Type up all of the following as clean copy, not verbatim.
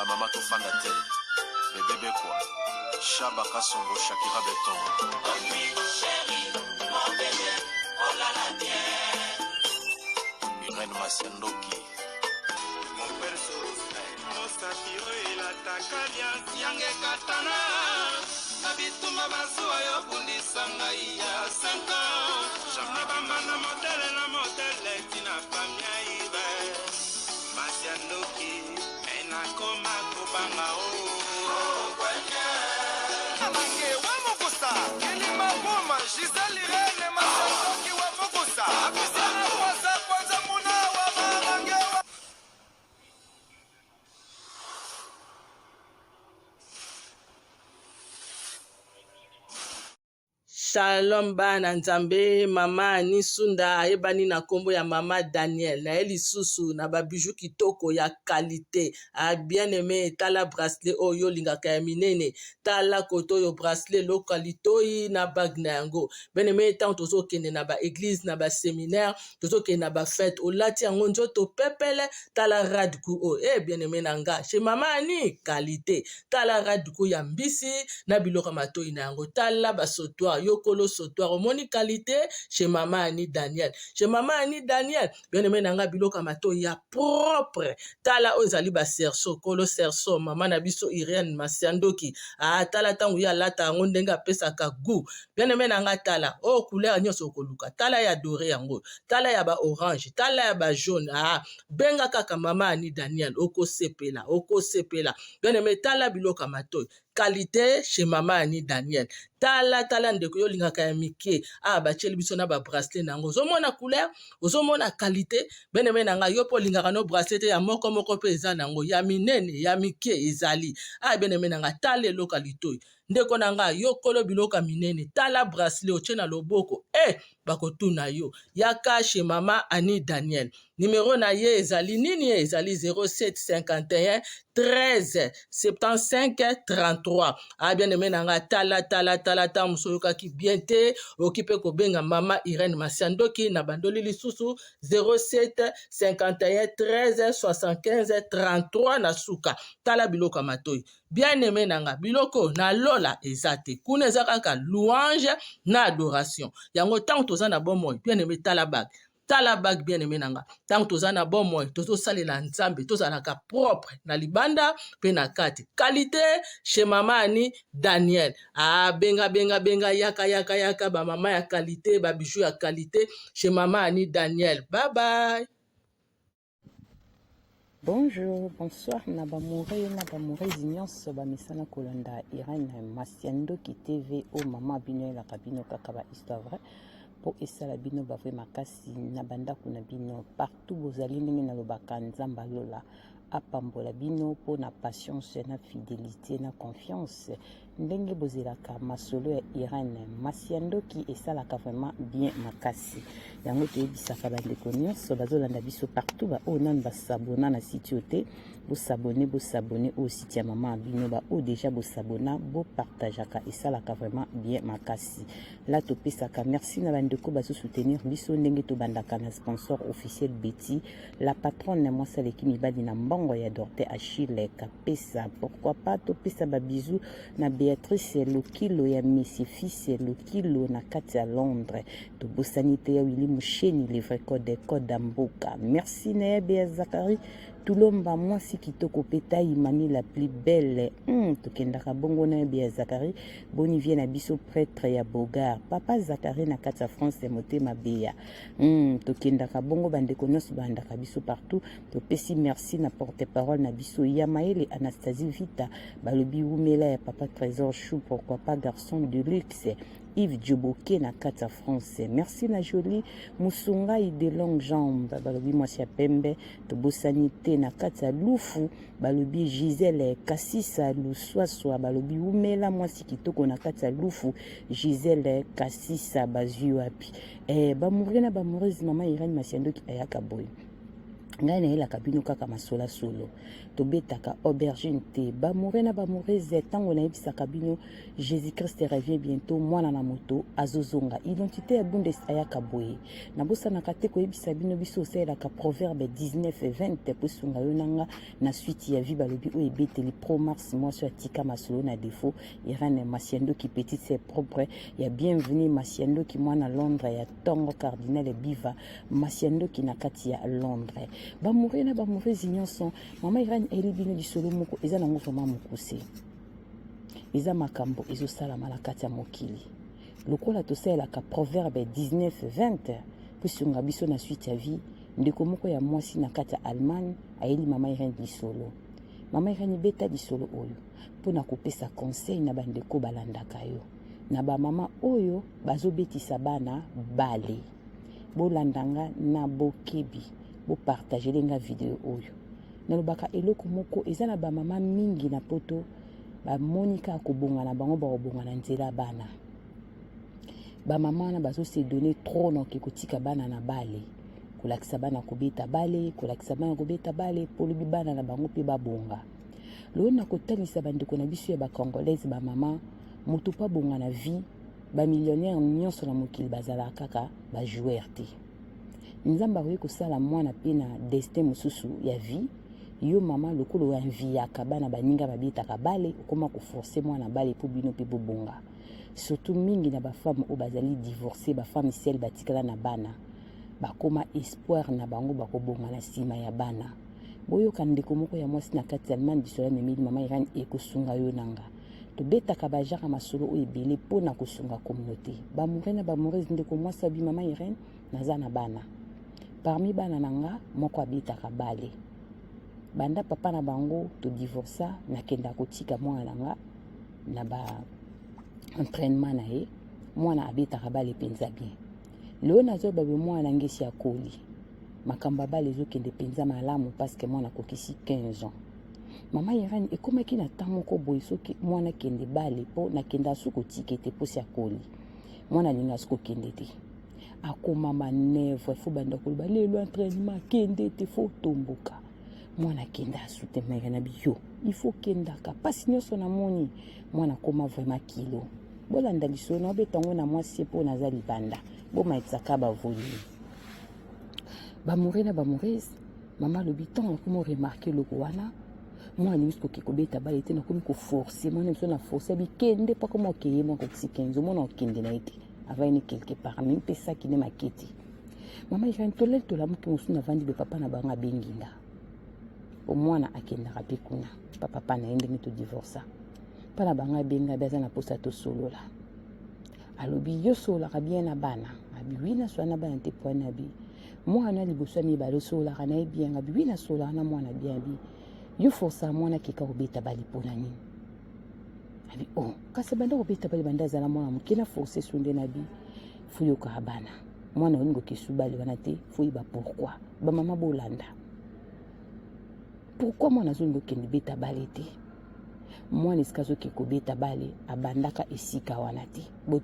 Ba mama tofanda te. Bebe Bekwa, Shaba Kasongo, Shakira Beton. Irène Masiandoki. Mosapi oyo elataka liasi yange ekatana na bitumba bazuwa yo bundisa ngai ya 5 ans na bambanda modele na modele tina famia ibe masi ya ndoki me nakoma kobanga o Amange wa Mukusa, Kilima Buma, Gisèle Irene, Masandoki wa Mukusa, Apisiana Kwanza Kwanza Muna wa Mamange wa Shalom bana Nzambe, mama Annie Sunda ayebani na nkombo ya mama Daniel na ye lisusu na ba bijoux kitoko ya qualité. Ah bien aimé, tala bracelet oyo olingaka ya minene, tala koto oyo bracelet loka litoyi na bague na yango. Bien aimé, ntango tozokende na ba église na ba séminaire, tozokende na ba fête, olati yango nzoto pepele, tala radku oyo. Eh bien aimé na nga, chez mama Annie, qualité. Tala radku ya mbisi na biloko ya matoi na yango. Tala ba sautoir, yo kolo sautoir, omoni qualité chez mama Annie Daniel. Chez mama Annie Daniel, bien aimé na nga biloko ya matoi ya propre. Tala oyo ezali ba cerceau, kolo cerceau, mama na biso Irène Masiandoki. Ah tala ntango ye alata yango ndenge apesaka goût. Bien aimé na nga tala, oyo couleur nyonso okoluka. Tala ya doré yango, tala ya ba orange, tala ya ba jaune. Ah benga kaka mama Annie Daniel, okosepela, okosepela. Bien aimé tala biloko ya matoi. Qualité chez mama Annie Daniel. Tala tala ndeko yo olingaka ya mike. Ah batieli biso na ba bracelet na yango. Ozomona couleur, ozomona qualité. Bien aimé na nga yo po olingaka no bracelet te ya moko moko pe eza na yango. Ya minene, ya mike ezali. Ah bien aimé na nga tala eloko ya litoyi. Ndeko na nga yo kolo biloko ya minene. Tala bracelet otie na loboko. Eh bakotuna yo. Yaka chez mama Annie Daniel. Numero na ye ezali nini? Ezali 07 51 13 75 33. Ah bien aimé na nga tala tala tala ta mosu oyokaki bien te, okoki mpe kobenga mama Irène Masiandoki na bandoli lisusu 07 51 13 75 33 na suka. Tala biloko ya matoi. Bien aimé na nga biloko na lola eza te, kuna eza kaka louange na adoration. Yango ntango toza na bomoi, bien aimé tala bague. Tala bague bien aimé na nga. Ntango toza na bomoi, tozosalela Nzambe, tozalaka propre na libanda pe na kati. Qualité chez mama Annie Daniel. Ah benga benga benga yaka yaka yaka ba mama ya qualité, ba bijoux ya qualité chez mama Annie Daniel. Bye bye. Bonjour, bonsoir na ba moureux na ba moureuse nyonso ba mesana kolanda Irène Masiandoki TV o mama bino elaka bino kaka ba histoire vraie po esala bino ba vrai makasi na bandako na bino partout bozali ndenge nalobaka Nzambe alola apambola bino po na patience na fidelité na confiance ndenge bozelaka masolo ya Irène Masiandoki esalaka vraiment bien makasi. Yango toyebisaka bandeko nyonso bazolanda biso partout ba oyo nanu basabona na site oyo te, bosabone bosabone oyo site ya mama ya bino, ba oyo deja bosabona bopartageaka, esalaka vraiment bien makasi. La topesaka merci na bandeko bazo soutenir biso ndenge tobandaka na sponsor officiel Betty la patronne mwasi aleki mibali na mbongo ya Dorte Achille Kapesa. Pourquoi pas topesa ba bisous na Béatrice Lokilo ya Messi fils Lokilo na kati ya Londres. Tobosani te ya Willy Musheni le vrai code code ya mboka. Merci na ya Bea Zakari Tulomba mwasi kitoko pe taille mami la plus belle. Tokendaka bongo na ya Bea Zakari boni vie na biso prêtre ya Bogar. Papa Zakari na kati ya France motema Bea. Tokendaka bongo bandeko nyonso bandaka biso partout. Topesi merci na porte-parole na biso ya Mayele Anastasie Vita balobi wumela ya papa Trésor Chou, pourquoi pas garçon de luxe Yves Djoboke na kati ya France. Merci na Jolie Musungai de longue jambe balobi mwasi ya pembe. Tobosani te na kati ya Lufu balobi Gisèle Kasisa Luswaswa balobi wumela mwasi kitoko na kati ya Lufu Gisèle Kasisa bazwi wapi? Ba moureux na ba moureuse mama Irène Masiandoki ayaka boye. Ngai nayelaka bino kaka masolo ya solo. Tobetaka aubergine te. Bamoure na bamourese, ntango nayebisaka bino Jésus-Christ revient bientôt, mwana na moto azozonga. Identité ya Bundes ayaka boye. Nabosanaka te koyebisa bino biso osalelaka proverbe 19 20 po esunga yo na nga na suite ya vie. Balobi oyo ebeteli pro mars mwasi oyo atika masolo na défaut. Irène Masiandoki petite sœur propre ya bienvenue Masiandoki mwana Londres ya tongo cardinal Biva Masiandoki na kati ya Londres. Bamoure na bamourese nyonso, mama Irène ayeli bino lisolo moko eza nango vraiment mokuse. Eza makambo ezosalama na kati ya mokili. Lokola tosalelaka proverbe 19 20 kosunga biso na suite ya vie, ndeko moko ya mwasi na kati ya Allemagne ayeli mama Irène lisolo. Mama Irène, beta lisolo oyo mpo na kopesa conseil na bandeko balandaka yo, na bamama oyo bazobetisa bana bale. Bolanda nga na bokebi, bopartagele nga video oyo. Nalobaka eloko moko, eza na bamama mingi na poto bamoni kaka kobonga na bango, bakobonga na nzela bana. Bamama wana bazose donner trop na kotika bana na bale, kolakisa bana kobeta bale, kolakisa bana kobeta bale mpo lobi bana na bango mpe babonga. Lelo na kotalisa bandeko na biso ya bacongolaise, bamama, moto mpo abonga na vie, bamillionnaire nyonso na mokili bazalaka kaka bajoueur te. Nzambe akoki kosala mwana mpe na destin mosusu ya vie. Yo mama, lokola oenviaka bana baninga babetaka bale, okoma koforce mwana bale mpo bino mpe bobonga. Surtout mingi na bafemme oyo bazali divorce, bafemme seules batikala na bana, bakoma espoir na bango bakobonga na nsima ya bana. Boyoka ndeko moko ya mwasi na kati ya Allemagne, lisolo amemeli mama Irène ekosunga yo na nga. Tobetaka bajara masolo oyo ebele mpo na kosunga communauté. Bamoure na bamourese, ndeko mwasi abi: "Mama Irène, naza na bana. Parmi bana na nga, moko abetaka bale. Banda papa na bango todivorsa, nakenda kotika mwana na nga na ba entraînement na ye. Mwana abetaka bale mpenza bien. Lelo nazoyeba be mwana na ngesi akoli, makambo ya bale ezokende mpenza malamu parce que mwana akokisi 15 ans. Mama Irène, ekomaki na temps moko boye, soki mwana akende bale, mpo nakenda asu kotika ete mposi akoli, mwana alingi asu kokende te, akoma manœuvre, faut banda koloba lelo entraînement akende te, faut tomboka mwana akende asu te. Mere na biyo, il faut kendaka, mpasi nyonso namoni mwana akoma vraiment kilo." Bolanda lisolo na obeta yango na mwasi mpo naza libanda, bomatisaka bavolume. Bamoure na bamourese, mama alobi ntango nakomi oremarquer eloko wana, mwana alingi soki kobeta bale te, nakomi koforce mwana biso na force abikende mpo akoma okeye mwa kokisi 15, omona okende na ye te, avayini quelque part me mpesaki nde maketi. Mama Irène, toleli tolamuki mosusu, navandi be, papa na bango abengi nga po mwana akendaka mpe kuna pa papa na ye ndenge todivorsa. Mpa na bango abenga be, aza na mposa tosolola. Alobi: "Yo sololaka bien na bana?" Abi: "Oui, nasola na bana te." Poani abi mwana liboso ya mibale osololaka na ye bien? Abi: "Oui, nasololaka na mwana bien." Abi: "Yo forsa mwana akeka kobeta bali mpona nini?" Abi: "Oh, kasi banda kobeta bali banda azala mwana moke, na force so nde." Nabi: "Faut yokaka bana, mwana olingi okesu bali wana te, faut yeba pourquoi." Bamama bolanda, pourquoi mwana azolingi okende beta bale te? Mwana esika azoke kobeta bale, abandaka esika wana te.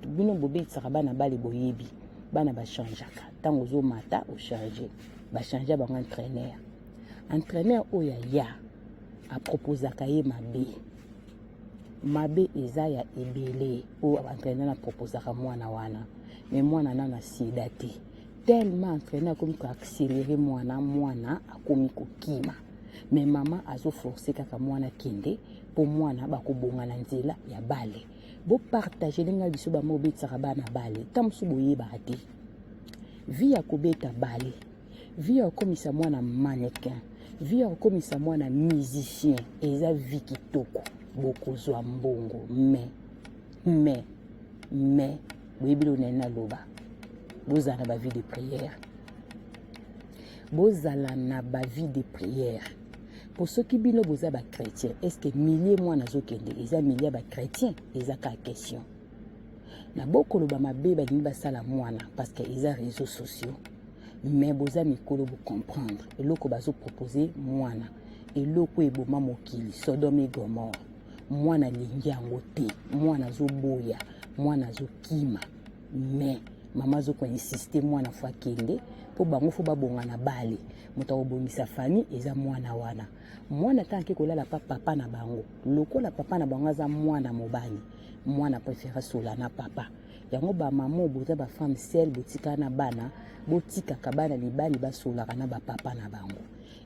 Bino bobetisaka bana bale, boyebi bana bachangeaka. Ntango ozomata ochange, bachange bango entraîneur. Entraîneur oyo aya aproposaka ye mabe mabe, eza ya ebele oyo entraîneur aproposaka mwana wana. Mais mwana nano asida te, tellement entraîneur akomi koaccélérer mwana, mwana akomi kokima. Mais mama azoforce kaka mwana akende mpo mwana bakobonga na nzela ya bale. Bopartage ndenge biso bama obetisaka bana bale, ntan mosusu boyebaka te vie ya kobeta bale, vie ya kokomisa mwana mannequin, vie ya kokomisa mwana musicien. Eza vie kitoko, bokozwa mbongo. Mais boyebi lelo nani naloba, bozala na bavie de prière, bozala na bavie de prière. Po soki bino boza bachrétien, est ce que milieu mwana azokende eza milieu ya bachrétien? Eza kaka question na bokoloba mabe balingi basala mwana parce que eza réseaux sociaux. Mais boza mikolo, bocomprendre eloko bazopropose mwana, eloko eboma mokili, Sodome et Gomorrhe. Mwana alingi yango te, mwana azoboya, mwana azokima, mais mama azokoinsiste mwana faut akende. Mpo bango fo babonga na bale. Moto akobongisa famille eza mwana wana. Mwana ntango ake kolala pa papa na bango, lokola papa na bango aza mwana mobali, mwana préfère asola na papa. Yango bamama boza ba femme seule, botikaka na bana, botikaka bana mibali basolaka na bapapa na bango.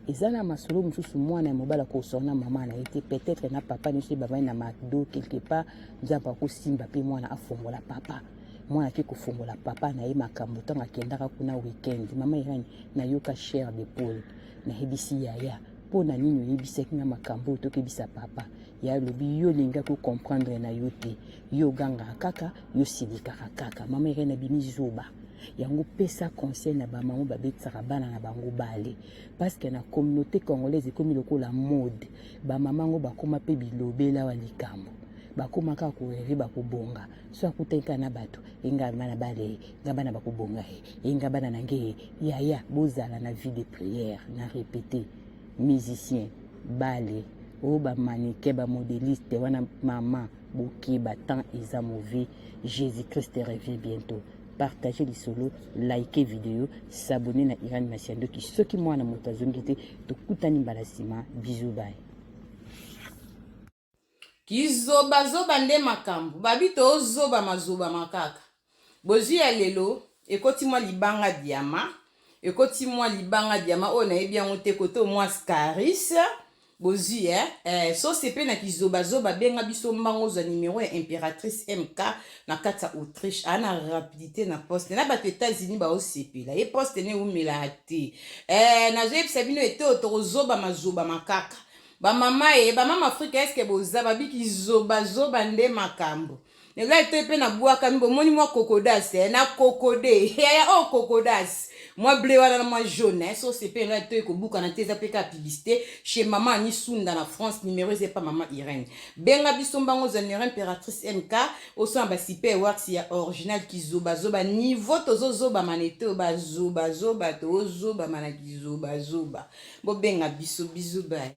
Eza na masolo mosusu, mwana ya mobali akosola na mama na ye te, peut-être na papa nyonso bavandi na Macdo quelque part. Nzambe akosimba mpe mwana afongola papa. Mwana ake kofongola papa na ye makambo ntango akendaka kuna weekend. Mama Irene, nayoka chair de poule. Nayebisi yaya, mpo na nini oyebisaki nga makambo oyo? Tokebisa papa ya alobi yo olingaki ocomprendre na yo te, yo ogangaka kaka, yo silikaka kaka. Mama Irene abimi zoba. Yango pesa conseil na bamama babetisaka bana na bango bale, parce que na communauté congolaise ekomi lokola mode. Bamama yango bakóma mpe bilobela wa likambo, bakóma kaka korêver bakobonga. So akutani kaka na bato, enga bana bale, nga bana bakobonga ye, enga bana na nge. Yaya, bozala na vie de prière. Na répété, musicien bale oyo, bamannequin, bamodeliste wana, mama bokeba, temps eza mauvais. Jésus Christ revient bientôt. Partager lisolo, like vidéo, s'abonner na Irene Masiandoki. Soki mwana moto azongi te, tokutani mbala nsima. Bisous, bye. Kizobazoba nde makambo babi, tozoba mazobama kaka. Bozwi ya lelo ekoti mwa libanga diama, ekoti mwa libanga diama oyo nayebi yango te, kote mwa scaris. Bozwi eh, so sepe na kizobazoba. Benga biso mbango, ozwa numero ya Impératrice MK na kati ya Autriche. Aa na rapidité na poste na bato États-Unis, baosepela ye poste ne eumelaka te. Nazoyebisa bino ete oyo tokozoba mazobama kaka. Bamama ye, bamama Afrika, eske boza babiki zobazoba nde makambo. Ngai to mpe nabwakami, bomoni mwa kokodas na kokode yaya oyo, kokodas mwa bleu wana na mwa jaune so sepe. Ngai to ekobukana te, eza mpe kaka publicité chez mama Ani Sunda na France. Numéro eza epa mama Irene. Benga biso mbango, ozwa numéro Impératrice MK, osala basuper wax ya original. Kizobazoba niveau tozozobama na ete oyo bazobazoba, tozobama na kizobazoba. Bobenga biso. Bisous, bye.